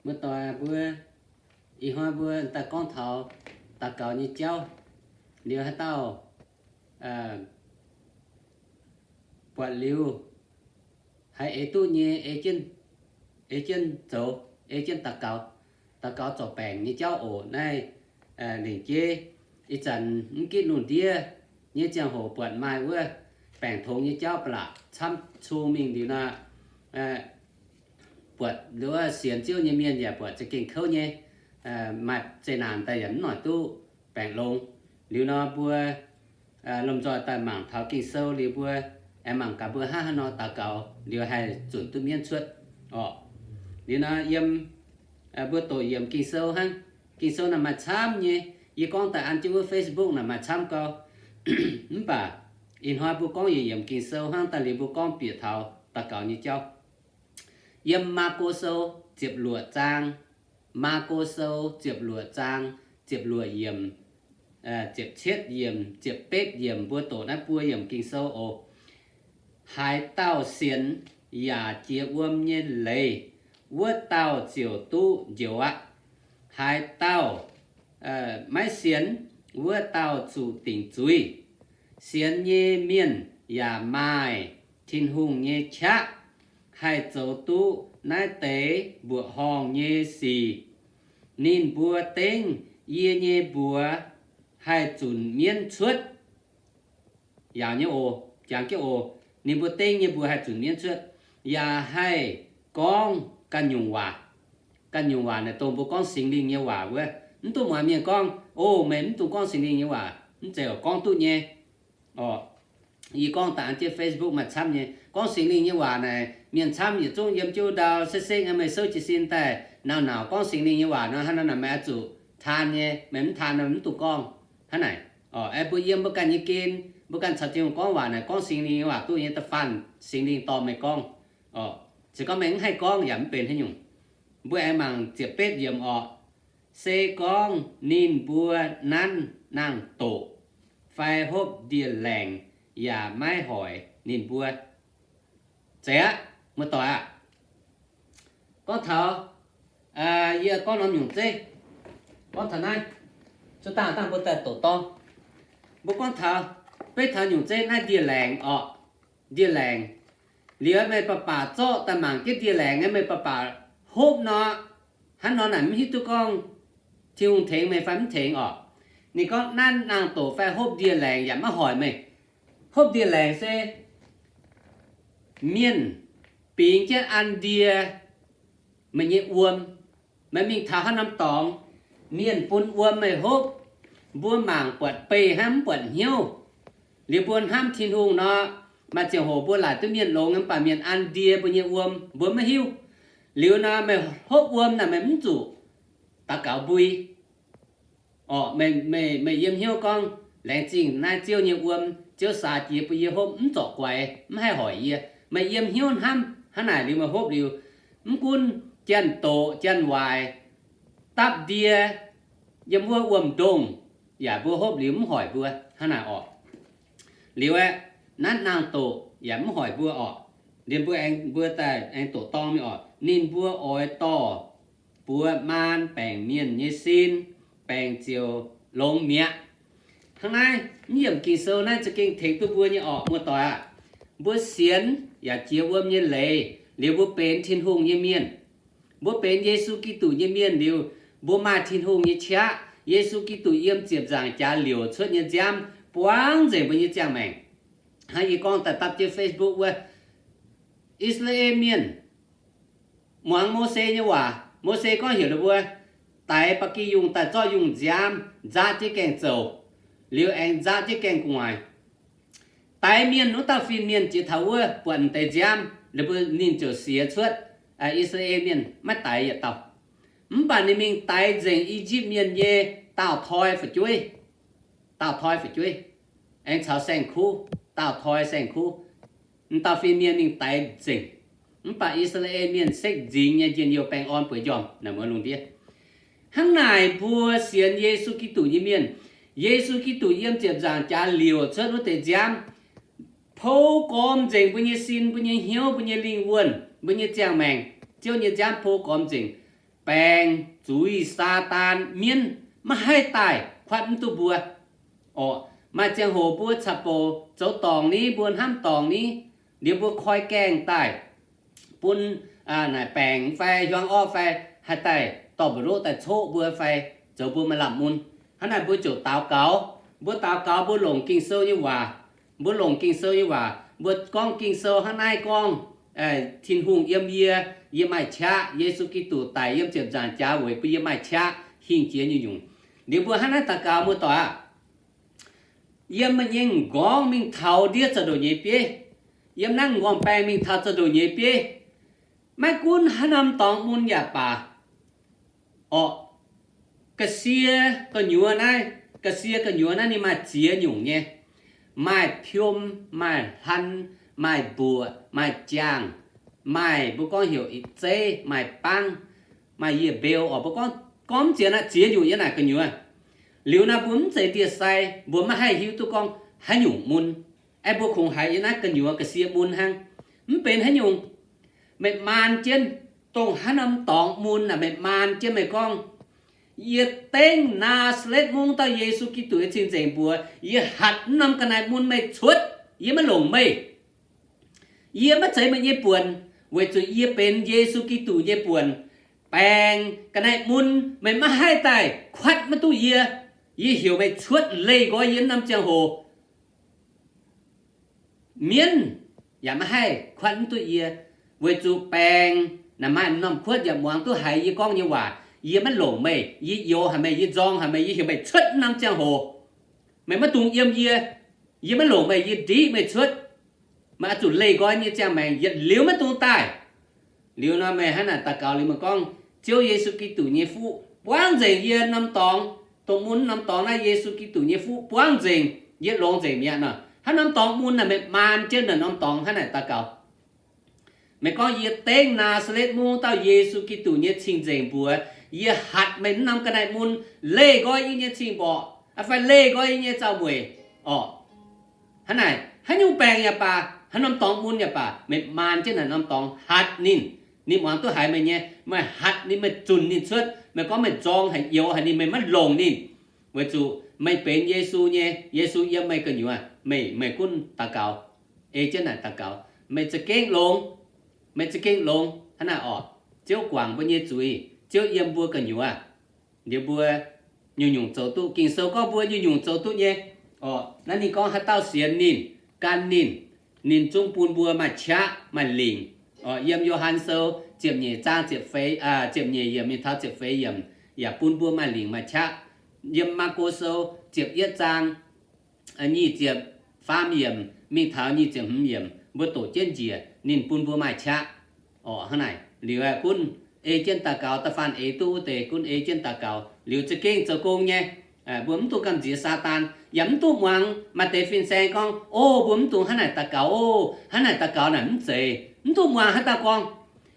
Muoz-doic mbuo, ih hnoi mbuo daaih gorngv taux daux gaux nyei jauv. Liuz haaix dauh buatc liuz haih eix duqv nyei, ei jienv zoux, ei jienv daux gaux, daux gaux zorc baengc nyei jauv oc. Naaiv lengc jeiv ih zanc mv gitv lungh ndiev nyei ziangh hoc buatc maaih wuov baengc tongx nyei jauv ba'laqc camv cung mingh liuz nor, buatc wuov sienx Ziouv nyei mienh yaac buatc za'gengh kouv nyei, maaih zeqc naanc daaih yaac mv noic duqv baengc longx. Liuz nor mbuo lomh nzoih daaih mangc taux Ging-Sou liuz mbuo aengx mangc gaax mbuo hnangv haaix nor daux gaux liuz haih zunc duqv mienv cuotv orqc. Liuz nor yiem mbuo doqc yiemc Ging-Sou hnangv. Ging-Sou naaic maaih camv nyei. Yie gorngv daaih an jienv wuov Facebook naaic maaih camv gau. Mv baac ih hnoi mbuo gorngv yietc yiemc Ging-Sou hnangv daaih liuz mbuo gorngv bieqc taux daux gaux nyei jauv. Yiem Maako Sou ziepc luoqc zaang, Maako Sou ziepc luoqc zaang, ziepc luoqc yiemc, ziepc cietv yiemc, ziepc betv yiemc, mbuo doqc naaiv buo yiemc Ging-Sou oc. Haaix dauh sienx yaac jiex wuom nyei leiz, wuov dauh ziouc duqv njoux aqv. Haaix dauh maiv sienx, wuov dauh zuqc dingc zuiz. Sienx nyei mienh yaac maaih Tin-Hungh nyei qaqv haih zoux duqv naaiv deix mbuoqc horngh nyei sic. Ninh mbuo dengv yie nyei mbuox haih zunc mienv cuotv. Yaauc nyei oc, jangx jienv oc. Ninh mbuo dengv nyei mbuox haih zunc mienv cuotv, yaac haih gorngv ganh nyungc waac. Ganh nyungc waac naaic dongh mbuo gorngv Singx Lingh nyei waac wuov. Mv dungx muangx mienh gorngv, O, meih mv dungx gorngv Singx Lingh nyei waac. Mv zeiz oc, gorngv duqv nyei. Yie gorngv daaih an jienv Facebook maaih camv nyei. Gorngv Singx Lingh nyei waac naaic mienh camv yietc zungv yiem jienv ndau se seng, meih souv jiez sin daaih nauc-nauc gorngv Singx Lingh nyei waac nor, hnangv naaic meih oix zuqc taan nyei. Meih mv taan nor mv dungx gorngv. Hnangv naaic, mbuo yiem mbuo ganh nyei gen, mbuo ganh caux Tin-Hungh gorngv waac naaic, gorngv Singx Lingh nyei waac duqv nyei, da'faanh Singx Lingh dorh meih gorngv. Se gorngv meih mv haih gorngv yaac mv benx haaix nyungc. Mbuo aengx mangc ziepc betv yiemc orqc. Se gorngv ninh mbuo nanv naang-doqc fai hopv ndie-laengc yaac maiv hoic ninh mbuo. Zeiz aqv, muoz-doic aqv. Gorngv taux, yie gorngv norm nyungc zeiv, gorngv taux naaiv, cuotv dangh dangh mbuo daaih doqc dorng. Mbuo gorngv taux, beiv taux nyungc zeiv naaiv ndie-laengc orqc, ndie-laengc. Liuz meih baac baac zorqv daaih mangc jienv ndie-laengc, meih baac baac hopv nor, hnangv nor naaic mv hiuv duqv gorngv Tin-Hungh tengx meih fai mv tengx orqc. Ninh gorngv nanv naang-doqc fai hopv ndie-laengc yaac maiv hoic meih. Hopv ndie-laengc se mienh bingx jienv an ndie meih nyei wuom. Meih mingh taux haaix norm dorngx, mienh bun wuom meih hopv, mbuo mangc buatc beih hnangv mv buatc hnyouv. Liuz mbuo hnamv Tin-Hungh nor, maaih ziangh hoc mbuo laaic duqv mienh longx, mv baac mienh an ndie mbuo nyei wuom mbuo maiv hiuv. Liuz nor meih hopv wuom naaic meih mv zuqc daux gaux mbui. Orqc, meih, meih yiem hnyouv gorngv, Laengz zingh naaiv Ziouv nyei wuom, Ziouv saax jiex bun yie hopv mv zorc guaix, mv haih hoic yie. Meih yiem hnyouv hnamv hnangv naaic liuz meih hopv liuz, mv gunv janx-doqc janx-waaic dapv ndie yiem wuov wuom-ndongh yaac mbuo hopv liuz mv hoic mbuo hnangv naaic orqc. Liuz aeqv, nanv naang-doqc yaac mv hoic mbuo orqc. Liuz mbuo aengx, mbuo daaih aengx doqc dorng mingh orqc, ninh mbuo oix dorh buoz maan baengc mienh nyei sin, baengc ziouc longx mi'aqv. Hnangv naaiv, mv yiemc Ging-Sou naaiv za'gengh tengx duqv mbuo nyei orqc, muoz-doic aah. Mbuo sienx yaac jiex wuom nyei leiz liuz mbuo benx Tin-Hungh nyei mienh. Mbuo benx Yesu Giduc nyei mienh liuz, mbuo maaih Tin-Hungh nyei qaqv. Yesu Giduc yiem ziepc nzaangc jaax liouc cuotv nyei nziaamv buangv nzengc mbuo nyei ziangh maengc. Hnangv yie gorngv daaih dapv jienv Facebook wuov, I^saa^laa^en Mienh muangx Mose nyei waac. Mose gorngv heuc ninh mbuo daix ba'gi yungh daaih zorqv yungh nziaamv nzaqv jienv gaengh zouc, liuz aengx nzaqv jienv gaengh gu'nguaaic. Daix mienh wuov dauh fin-mienh jiex taux wuov buatc m'deix nziaamv, ninh mbuo, ninh ziouc siex cuotv. I^saa^laa^en Mienh maiv daix yietc dauh. Mv baac ninh mingh daix nzengc I^yipv Mienh nyei daauh toi fu'jueiv, daauh toi fu'jueiv, aengx caux saeng-kuv, daauh toi saeng-kuv. M'dauh fin-mienh mingh daix nzengc. Mv baac I^saa^laa^en Mienh sekv nzingx nyei njien-youh baengh orn bueix njormh naaic muonz lungh ndiev. Hnangv naaic mbuo sienx Yesu Giduc nyei mienh, Yesu Giduc yiem ziepc nzaangc jaax liouc cuotv wuov deix nziaamv, pou gormx nzengc mbuo nyei sin, mbuo nyei hnyouv, mbuo nyei lingh wuonh, mbuo nyei ziangh maengc. Ziouv nyei nziaamv pou gormx nzengc. baengc, zuiz, Saadaan, mienv maiv haih daaih kuatv mv duqv mbuo. Orqc, maaih ziangh hoc mbuo caqv-bouc zoux dorngc ni, mbuo hnamv dorngc ni, liuz mbuo koi gaengh daaih bun naaic baengc fai hiuang orqv fai haih daaih dorh mbu'ndongv daaih coqv mbuo fai zoux mbuo maaih lamh mun. Hnangv naaic mbuo ziouc daux gaux. Mbuo daux gaux, mbuo longc Ging-Sou nyei waac. Mbuo longc Ging-Sou nyei waac. Mbuo gorngv Ging-Sou hnangv naaiv gorngv, Tin-Hungh yiem yie, yie maaih qaqv. Yesu Giduc daic yiem ziepc nzaangc jaax weic bun yie maaih qaqv hingh jiex nyungc-nyungc. Liuz mbuo hnangv naaiv daux gaux, muoz-doic aah, yiem meih nyei m'nqorngv mingh taux ndiev za'ndoqc nyei bieiv, yiem naaiv m'nqorngv-baeng mingh taux za'ndoqc nyei bieiv, maiv gunv haaix norm dorngx mun yaac baac, orqc, ga'sie gu'nyuoz naaiv, ga'sie gu'nyuoz naaiv ninh maaih ziex nyungc nyei. Maaih piom, maaih hlan, maaih mbuoqc, maaih jaangh, maaih mbuo gorngv heuc ih zeiv, maaih bangv, maaih yiez mbeu, orqc, mbuo gorngv, gorngv mv ziex naaiv, ziex nyungc yiem naaic gu'nyuoz. Liuz naaiv mbuo mv zeiz ndie-sai, mbuo maiv haih hiuv duqv gorngv haaix nyungc mun. Aeqv, mbuo kungx haiz yiem naaiv gu'nyuoz ga'sie mun hnangv. Mv benx haaix nyungc. Meih maan jienv, dongh haaix norm dorngx mun naaic, meih maan jienv meih gorngv, Yie dengv Naa^saa^letv Mungv dauh Yesu Giduc nyei cing-nzengc mbuox, yie hatc mv norm ga'naaiv mun meih cuotv. Yie maiv longc meih. Yie maiv zeiz meih nyei buonc, weic zuqc yie benx Yesu Giduc nyei buonc. Baengc, ga'naaiv mun, meih maiv haih daaih kuatv maiv duqv yie. Yie heuc meih cuotv leih nqoi yie mv norm ziangh hoc. Mienv yaac maiv haih kuatv mv duqv yie, weic zuqc baengc naaic maaih m'normh kuotv yaac muangx duqv haiz yie gorngv nyei waac. Yie maiv longc meih, yie youx haic meih, yie nzorng haic meih, yie heuc meih cuotv mv norm ziangh hoc. Meih maiv dungx yiem yie. Yie maiv longc meih, yie ndiqv meih cuotv. Meih oix zuqc leih nqoi nyei ziangh maengc yietc liuz maiv dungx daaih. Liuz nor meih hnangv naaic daux gaux liuz meih gorngv, Ziouv Yesu Giduc nyei fuqv buangv nzengc yie norm dorngx, dongh mun norm dorngx naaiv, Yesu Giduc nyei fuqv buangv nzengc, yie longx nzengc mi'aqv nor. Haaix norm dorngx mun naaic meih maan jienv naaic norm dorngx hnangv naaic daux gaux. Meih gorngv, Yie dengv Naa^saa^letv Mungv dauh Yesu Giduc nyei cing-nzengc mbuox, yie hatc meih mv norm ga'naaiv mun leih nqoi yie nyei cing-mborqc, fai leih nqoi yie nyei zaux-mueic. Orqc, hnangv naaic, haaix nyungc baengc yaac baac, haaix norm dorngx mun yaac baac, meih maan jienv naaic norm dorngx hatc ninh. Ninh muangx duqv haiz meih nyei, meih hatc ninh, meih zunc ninh cuotv. Meih gorngv meih nzorng haic, youx haic ninh, meih maiv longc ninh, weic zuqc meih benx Yesu nyei, Yesu yiem meih gu'nyuoz, meih, meih gunv daux gaux, ei jienv naaic daux gaux, meih za'gengh longx. Meih za'gengh longx. Hnangv naaic orqc, Ziouv guangc mbuo nyei zuiz, Ziouv yiem mbuo gu'nyuoz. Liuz mbuo nyungc-nyungc zoux duqv. Ging-Sou gorngv mbuo nyungc-nyungc zoux duqv nyei. Orqc, naaiv ninh gorngv haaix dauh sienx ninh, gan ninh, ninh zungv bun mbuo maaih qaqv maaih lingc. Orqc, yiem Yo^han Sou ziepc nyeic zaang ziepc feix, ziepc nyeic yiemc mingh taux ziepc feix yiemc yaac bun mbuo maaih lingc maaih qaqv. Yiem Maako Sou ziepc yietv zaang nyic ziepc faam yiemc mingh taux nyic ziepc hmz yiemc, mbuo doqc jienv njiec, ninh bun mbuo maaih qaqv. Orqc, hnangv naaic liuz aeqv, gunv ei jienv daux gaux. Da'faanh eix duqv wuov deix gunv ei jienv daux gaux liuz za'gengh zoux gong nyei. Mbuo mv dungx gamh nziex Saadaan, yaac mv dungx muangx maaih deix fin-saeng gorngv, O, mbuo mv dungx hnangv naaic daux gaux. O, hnangv naaic daux gaux naaic mv zeiz. Mv dungx muangx haaix dauh gorngv.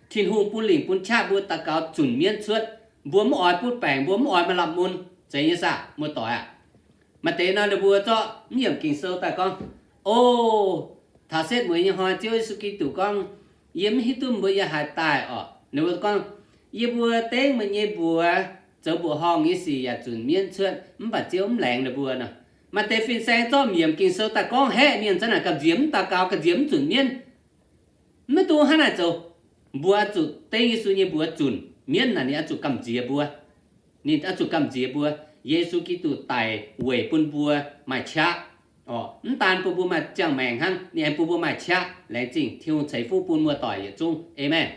Tin-Hungh bun lingc bun qaqv mbuo daux gaux zunc mienv cuotv. Mbuo mv oix butv baengc, mbuo mv oix maaih lamh mun. Zeiz nyei saah, muoz-doic aah? Maaih deix nor ninh mbuo zorqv mv yiemc Ging-Sou daaih gorngv, O, taux setv mueiz nyei hnoi Ziouv Yesu Giduc gorngv, Yie mv hiuv duqv mbuo yiem haaix daaih orqc. Ninh mbuo gorngv, Yie mbuo dengv meih nyei mbuox zoux mbuoqc horngh nyei sic yaac zunc mienv cuotv, mv baac Ziouv mv laengz ninh mbuo nor. Maaih deix fin-saeng zorqv mv yiemc Ging-Sou daaih gorngv haeqv mienh, zanc naaic gamh nziex mv daux gaux, gamh nziex mv zunc mienv. Mv dungx hnangv naaic zoux. Mbuo oix zuqc dengv Yesu nyei mbuox zunc mienv naaic, ninh oix zuqc gamh nziex mbuo. Ninh oix zuqc gamh nziex mbuo. Yesu Giduc daic weic bun mbuo maaih qaqv. Orqc, mv daan bun mbuo maaih ziangh maengc hnangv, ninh aengx bun mbuo maaih qaqv. Laengz zingh Tin-Hungh ceix fuqv bun muoz-doic yietc zungv. Aamen.